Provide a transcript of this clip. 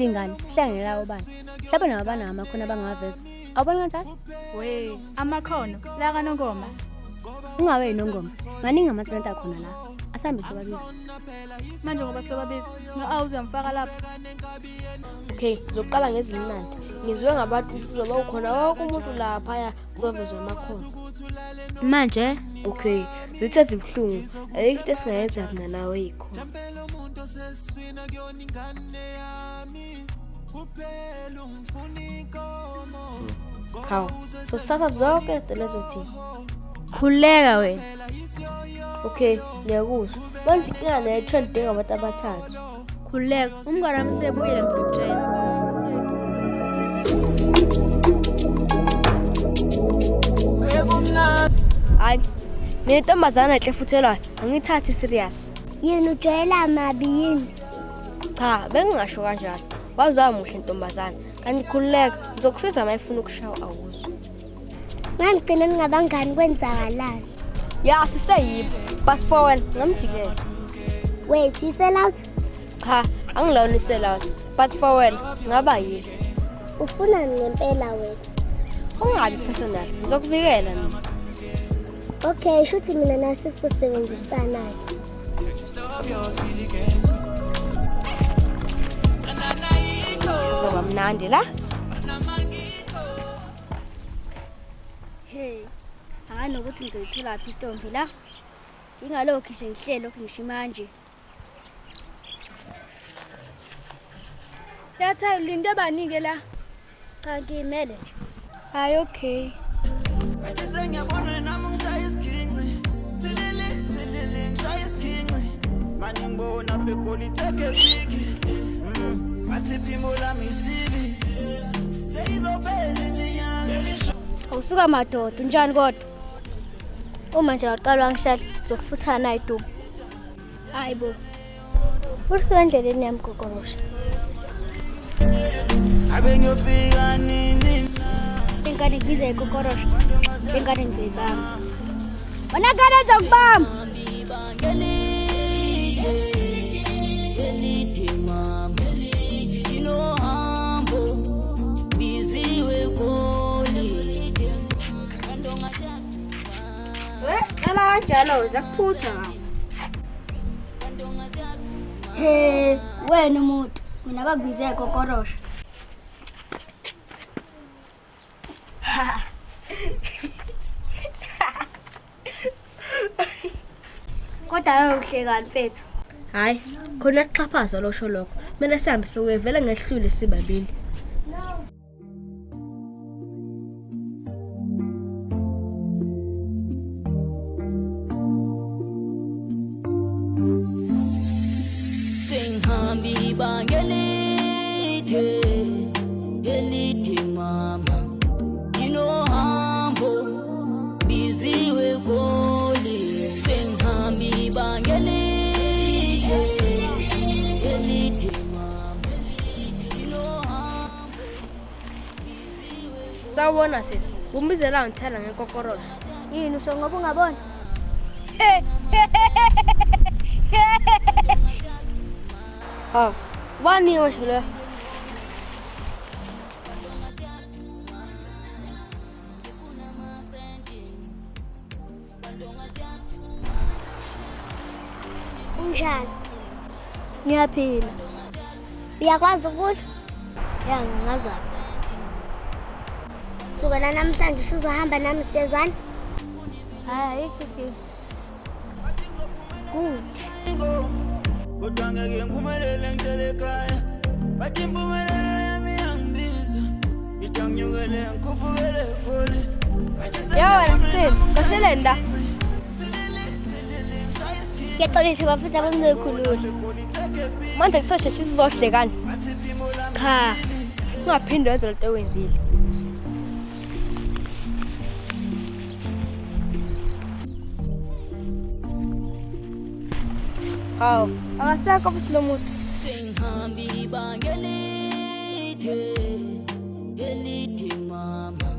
Lezi ngane sihlangene la obani. Mhlawumbe nabo banawo amakhono abangawaveza. Awuboni kanjalo? We, amakhono la kaNongoma. Ungabe yinongoma. Maningi amathalente akhona la. Asambe sobabiza. Manje ngoba sobabiza, no-Awu uzamfaka lapho. Okay, ngizoqala ngezimnandi. Ngizwe ngabantu ukuthi kuzoba ukhona wonke umuntu laphaya kuzovezwa amakhono. Manje Okay, zithe zibuhlungu. Ayikho into esingayenza mina nawe yikhona. Hawu, sosithatha zonke izinto lezo thina. Khululeka wena. Okay, ngiyakuzwa. Manje inkinga leyo trend idinga abantu abathathu. Khululeka, umngane wami sebuyile ngizokutshela. Hayi, mina intombazana enhle futhi elwayo, angiyithathi serious. Yini ujwayela mabi yini? Cha, bengingasho kanjalo. Waze wamuhle ntombazana. Kanti khululeka, ngizokusiza uma ifuna ukushawa awuzwa. Ngangigcina ningabangani kwenzakalani? Ya, siseyibo. But for wena, ngamjikela. Wait, you sell out? Cha, angilona i-sell out. But for wena, ngaba yilo. Ufunani ngempela wena? Ungabi personal, ngizokuvikela mina. Okay, shuthi mina nawe sisosebenzisana-ke. Kuzoba mnandi la. Hey, anganokuthi ngizoyitholaphi intombi la. Ngingalokhu nje ngihleli lokhu ngisho manje. Yathi ulinde banike la. Cha ngiyimele nje. Hayi okay. Ngathi sengiyabona nami ngishaya isiginci. Thilili thilili ngishaya isiginci. Manje ngibona begoli take a pic. Bathi phimbo lami isibi. Seyizophela iminyaka. Awusuka madoda, unjani kodwa? Uma nje waqala wangishela, ngizokufuthana nayi dubu. Hayi bo. Futhi usuke endleleni yami kokorosha. Abe ngiyofika nini? Ingane ngibiza ikokorosha. Ingane ngizoyibamba. Wena ngane ngizokubamba. We, qala kanjalo zakuphutha ngawo. He, wena umuntu, mina bakubize ikokorosha. Kodwa ayohlekani mfethu. Hayi, khona kuxhaphaza losho lokho. Mina sihambe sokuye vele ngehlule sibabili. Sengihamba ibanga elide, elide mama. Nginohambo, biziwe goli. Sengihamba ibanga elide, elide mama. Nginohambo. Sawubona sisi, umbizela ngithela ngekokorosho. Yini usho ngoba ungaboni? Hawu, ubani ngisho lo? Unjani? Ngiyaphila. Uyakwazi ukulwa? Ya ngingazama. Sukela namhlanje usuzohamba nami siyezwana? Hayi ayikho inkinga. Good. Kodwa ngeke ngiphumelele ngitshele ekhaya. Bathi impumelelo yami iyangibiza. Ngithi anginyukele ngikhuphukele egoli. Bathi Ya wena kuthini? Kasheleni la. Ngiyaxolisa bafethu abamzoyikhulula. Manje kuthiwa sheshisa uzohlekani. Cha. Ungaphinde wenze lento owenzile. Hawu, akasekho futhi lo muntu. Sengihamba ibanga elide, elide mama.